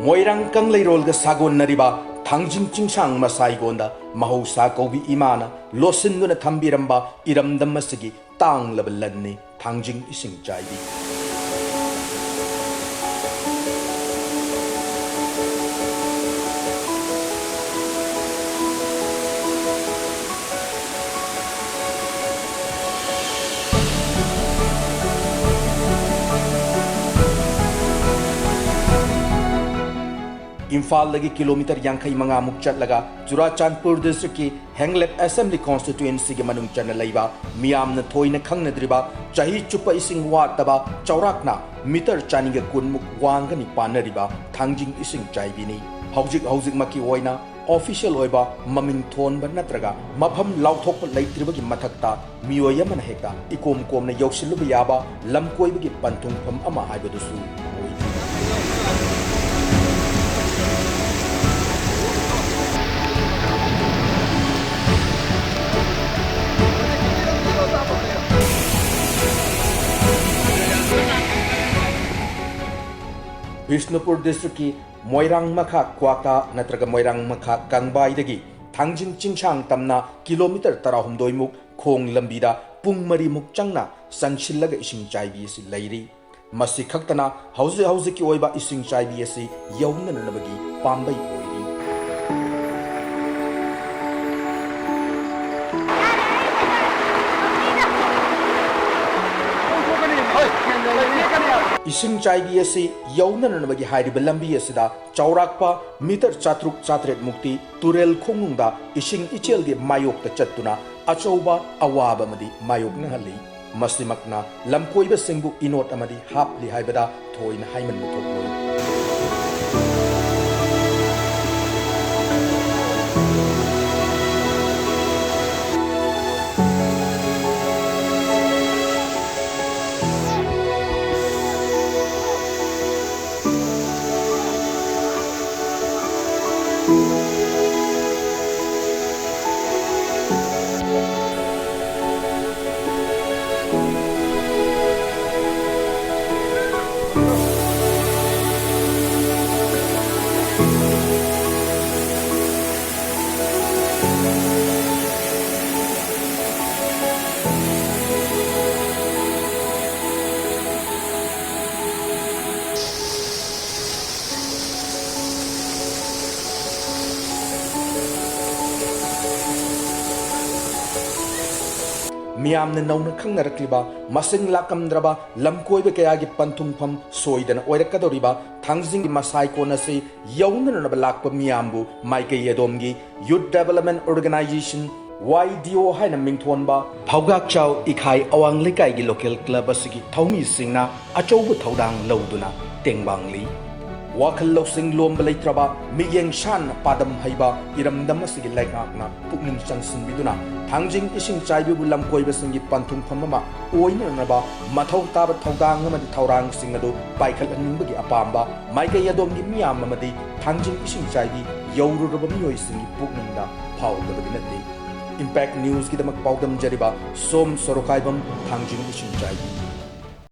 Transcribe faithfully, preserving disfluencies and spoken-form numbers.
ꯃꯣꯏꯔꯥꯡ ꯀꯪꯂꯩꯔꯣꯜꯒ ꯁꯥꯒꯣꯟꯅꯔꯤꯕ ꯊꯥꯡꯖꯤꯡ ꯆꯤꯡꯁꯥꯡ ꯃꯁꯥꯏꯒꯣꯟꯗ ꯃꯍꯧꯁꯥ ꯀꯧꯕꯤ ꯏꯃꯥꯅ ꯂꯣꯠꯁꯤꯟꯗꯨꯅ ꯊꯝꯕꯤꯔꯝꯕ ꯏꯔꯝꯗꯝ ꯑꯁꯤꯒꯤ ꯇꯥꯡꯂꯕ ꯂꯟꯅꯤ ꯊꯥꯡꯖꯤꯡ ꯏꯁꯤꯡ ꯆꯥꯏꯕꯤ꯫ ꯏꯝꯐꯥꯜꯗꯒꯤ ꯀꯤꯂꯣꯃꯤꯇꯔ ꯌꯥꯡꯈꯩ ꯃꯉꯥꯃꯨꯛ ꯆꯠꯂꯒ ꯆꯨꯔꯥꯆꯥꯟꯄꯨꯔ ꯗꯤꯁꯇ꯭ꯔꯤꯛꯀꯤ ꯍꯦꯡꯂꯦꯞ ꯑꯦꯁꯦꯝꯕ꯭ꯂꯤ ꯀꯣꯟꯁꯇꯤꯇ꯭ꯋꯦꯟꯁꯤꯒꯤ ꯃꯅꯨꯡ ꯆꯟꯅ ꯂꯩꯕ ꯃꯤꯌꯥꯝꯅ ꯊꯣꯏꯅ ꯈꯪꯅꯗ꯭ꯔꯤꯕ ꯆꯍꯤ ꯆꯨꯞꯄ ꯏꯁꯤꯡ ꯋꯥꯠꯇꯕ ꯆꯥꯎꯔꯥꯛꯅ ꯃꯤꯇꯔ ꯆꯅꯤꯒ ꯀꯨꯟꯃꯨꯛ ꯋꯥꯡꯒꯅꯤ ꯄꯥꯟꯅꯔꯤꯕ ꯊꯥꯡꯖꯤꯡ ꯏꯁꯤꯡ ꯆꯥꯏꯕꯤꯅꯤ꯫ ꯍꯧꯖꯤꯛ ꯍꯧꯖꯤꯛꯃꯛꯀꯤ ꯑꯣꯏꯅ ꯑꯣꯐꯤꯁꯤꯌꯦꯜ ꯑꯣꯏꯕ ꯃꯃꯤꯡ ꯊꯣꯟꯕ ꯅꯠꯇ꯭ꯔꯒ ꯃꯐꯝ ꯂꯥꯎꯊꯣꯛꯄ ꯂꯩꯇ꯭ꯔꯤꯕꯒꯤ ꯃꯊꯛꯇ ꯃꯤꯑꯣꯏ ꯑꯃꯅ ꯍꯦꯛꯇ ꯏꯀꯣꯝ ꯀꯣꯝꯅ ꯌꯧꯁꯤꯜꯂꯨꯕ ꯌꯥꯕ ꯂꯝꯀꯣꯏꯕꯒꯤ ꯄꯟꯊꯨꯡꯐꯝ ꯑꯃ ꯍꯥꯏꯕꯗꯨꯁꯨ ꯑꯣꯏꯔꯤ꯫ ꯕꯤꯁꯅꯨꯄꯨꯔ ꯗꯤꯁꯇ꯭ꯔꯤꯛꯀꯤ ꯃꯣꯏꯔꯥꯡ ꯃꯈꯥ ꯀ꯭ꯋꯥꯀꯥ ꯅꯠꯇ꯭ꯔꯒ ꯃꯣꯏꯔꯥꯡ ꯃꯈꯥ ꯀꯪꯕꯥꯏꯗꯒꯤ ꯊꯥꯡꯖꯤꯡ ꯆꯤꯡꯁꯥꯡ ꯇꯝꯅ ꯀꯤꯂꯣꯃꯤꯇꯔ ꯇꯔꯥꯍꯨꯝꯗꯣꯏꯃꯨꯛ ꯈꯣꯡ ꯂꯝꯕꯤꯗ ꯄꯨꯡ ꯃꯔꯤꯃꯨꯛ ꯆꯪꯅ ꯆꯪꯁꯤꯜꯂꯒ ꯏꯁꯤꯡ ꯆꯥꯏꯕꯤ ꯑꯁꯤ ꯂꯩꯔꯤ꯫ ꯃꯁꯤ ꯈꯛꯇꯅ ꯍꯧꯖꯤꯛ ꯍꯧꯖꯤꯛꯀꯤ ꯑꯣꯏꯕ ꯏꯁꯤꯡ ꯆꯥꯏꯕꯤ ꯑꯁꯤ ꯌꯧꯅꯅꯕꯒꯤ ꯄꯥꯝꯕꯩ ꯑꯣꯏꯔꯤ꯫ ꯏꯁꯤꯡ ꯆꯥꯏꯕꯤ ꯑꯁꯤ ꯌꯧꯅꯅꯕꯒꯤ ꯍꯥꯏꯔꯤꯕ ꯂꯝꯕꯤ ꯑꯁꯤꯗ ꯆꯥꯎꯔꯥꯛꯄ ꯃꯤꯇꯔ ꯆꯥꯇ꯭ꯔꯨꯛ ꯆꯥꯇ꯭ꯔꯦꯠ ꯃꯨꯛꯇꯤ ꯇꯨꯔꯦꯜ ꯈꯣꯡꯅꯨꯡꯗ ꯏꯁꯤꯡ ꯏꯆꯦꯜꯒꯤ ꯃꯥꯌꯣꯛꯇ ꯆꯠꯇꯨꯅ ꯑꯆꯧꯕ ꯑꯋꯥꯕ ꯑꯃꯗꯤ ꯃꯥꯌꯣꯛꯅꯍꯜꯂꯤ꯫ ꯃꯁꯤꯃꯛꯅ ꯂꯝꯀꯣꯏꯕꯁꯤꯡꯕꯨ ꯏꯅꯣꯠ ꯑꯃꯗꯤ ꯍꯥꯞꯂꯤ ꯍꯥꯏꯕꯗ ꯊꯣꯏꯅ ꯍꯥꯏꯃꯟꯕ ꯊꯣꯛꯂꯣꯏ꯫ ꯃꯤꯌꯥꯝꯅ ꯅꯧꯅ ꯈꯪꯅꯔꯛꯂꯤꯕ, ꯃꯁꯤꯡ ꯂꯥꯛꯂꯝꯗ꯭ꯔꯕ ꯂꯝꯀꯣꯏꯕ ꯀꯌꯥꯒꯤ ꯄꯟꯊꯨꯡꯐꯝ ꯁꯣꯏꯗꯅ ꯑꯣꯏꯔꯛꯀꯗꯧꯔꯤꯕ ꯊꯥꯡꯖꯤꯡꯒꯤ ꯃꯁꯥꯏꯀꯣꯟ ꯑꯁꯤ ꯌꯧꯅꯅꯕ ꯂꯥꯛꯄ ꯃꯤꯌꯥꯝꯕꯨ ꯃꯥꯏꯀꯩ ꯑꯗꯣꯝꯒꯤ Youth Development Organization, Y D O ꯍꯥꯏꯅ ꯃꯤꯡꯊꯣꯟꯕ ꯚꯧꯒꯥꯛꯆꯥꯎ ꯏꯈꯥꯏ ꯑꯋꯥꯡ ꯂꯩꯀꯥꯏꯒꯤ local club ꯑꯁꯤꯒꯤ ꯊꯧꯃꯤꯁꯤꯡꯅ ꯑꯆꯧꯕ ꯊꯧꯗꯥꯡ ꯂꯧꯗꯨꯅ ꯇꯦꯡꯕꯥꯡꯂꯤ꯫ ꯋꯥꯈꯜ ꯂꯧꯁꯤꯡ ꯂꯣꯝꯕ ꯂꯩꯇ꯭ꯔꯕ, ꯃꯤꯠꯌꯦꯡ ꯁꯥꯟꯅ ꯄꯥꯗꯝ ꯍꯩꯕ ꯏꯔꯝꯗꯝ ꯑꯁꯤꯒꯤ ꯂꯩꯉꯥꯛꯅ ꯄꯨꯛꯅꯤꯡ ꯆꯪꯁꯤꯟꯕꯤꯗꯨꯅ ꯊꯥꯡꯖꯤꯡ ꯏꯁꯤꯡ ꯆꯥꯏꯕꯤꯕꯨ ꯂꯝꯀꯣꯏꯕꯁꯤꯡꯒꯤ ꯄꯟꯊꯨꯡꯐꯝ ꯑꯃ ꯑꯣꯏꯅꯅꯕ ꯃꯊꯧ ꯇꯥꯕ ꯊꯧꯗꯥꯡ ꯑꯃꯗꯤ ꯊꯧꯔꯥꯡꯁꯤꯡ ꯑꯗꯨ ꯄꯥꯏꯈꯠꯍꯟꯅꯤꯡꯕꯒꯤ ꯑꯄꯥꯝꯕ ꯃꯥꯏꯀꯩ ꯑꯗꯣꯝꯒꯤ ꯃꯤꯌꯥꯝ ꯑꯃꯗꯤ ꯊꯥꯡꯖꯤꯡ ꯏꯁꯤꯡ ꯆꯥꯏꯕꯤ ꯌꯧꯔꯨꯔꯕ ꯃꯤꯑꯣꯏꯁꯤꯡꯒꯤ ꯄꯨꯛꯅꯤꯡꯗ ꯐꯥꯎꯗꯕꯗꯤ ꯅꯠꯇꯦ꯫ Impact Newsꯀꯤꯗꯃꯛ ꯄꯥꯎꯗꯝꯖꯔꯤꯕ ꯁꯣꯝ ꯁꯣꯔꯣꯀꯥꯏꯕꯝ, ꯊꯥꯡꯖꯤꯡ ꯏꯁꯤꯡ ꯆꯥꯏꯕꯤ꯫